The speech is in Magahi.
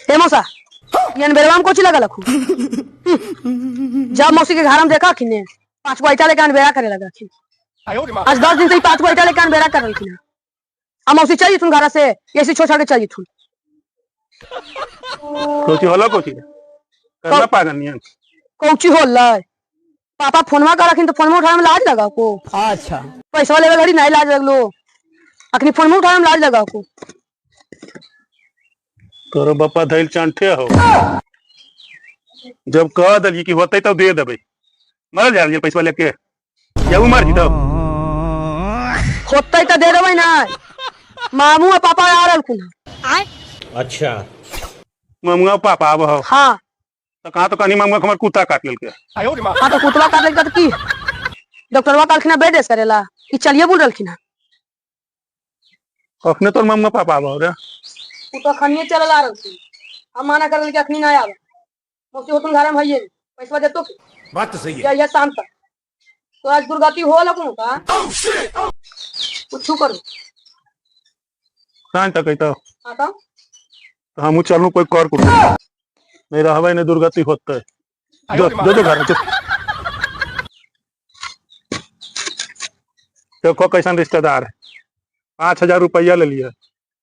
हे मौसा, यन बेरवा में कोची लगल हखू? जब मौसी के घर में देखा खिने 5 गो ईटा लेके अनबेरा करे लगा खिन। आज 10 दिन से 5 गो ईटा लेके अनबेरा कर रही। आ मौसी चल जिथुन घर से, ऐसी छोड़ छाड़ के चल जिथुन। कोची होला, कोची करना पागल नियन। कोची होला? पापा फोनवा कर रखिन तो फोनवा उठावे में लाज लगा को। अच्छा। पैसा लेवे घड़ी नहीं लाज लगलो, अखनी फोनवा उठावे में लाज लगा को। तोरो बापा धैल चांठे हो, जब कह दलिए कि होते तब दे देबे, मर जा रही पैसा लेके या मर जी तब होते तो दे देबे ना। मामू और पापा आ रहलखुन। अच्छा। मामू और पापा आब हो? हाँ। तो कहाँ तो कहीं मामू हमार कुत्ता काट लेलके। हाँ तो कुत्ता काट लेलके तो की डॉक्टरवा कहलखिन बेड रेस्ट करेला, ई चलिए बोल रहलखिन। अखने तोर मामू पापा आब हो रे? उ तो अखनिए चलल आ रहलखिन, हम माना कर कि अखनी ना आवे। मौसी होतुन घर में हइए, पैसा देतो की? बात तो सही है। या ये शाम तक तो आज दुर्गति हो लगू का कुछ करू। साँझ तक तो। हाँ तो? तो हम चलू कोई कर कुछ नहीं रहबे नहीं दुर्गति होते। जो जो जो घर में देखो कैसन रिश्तेदार है, 5000 रुपया ले लिया।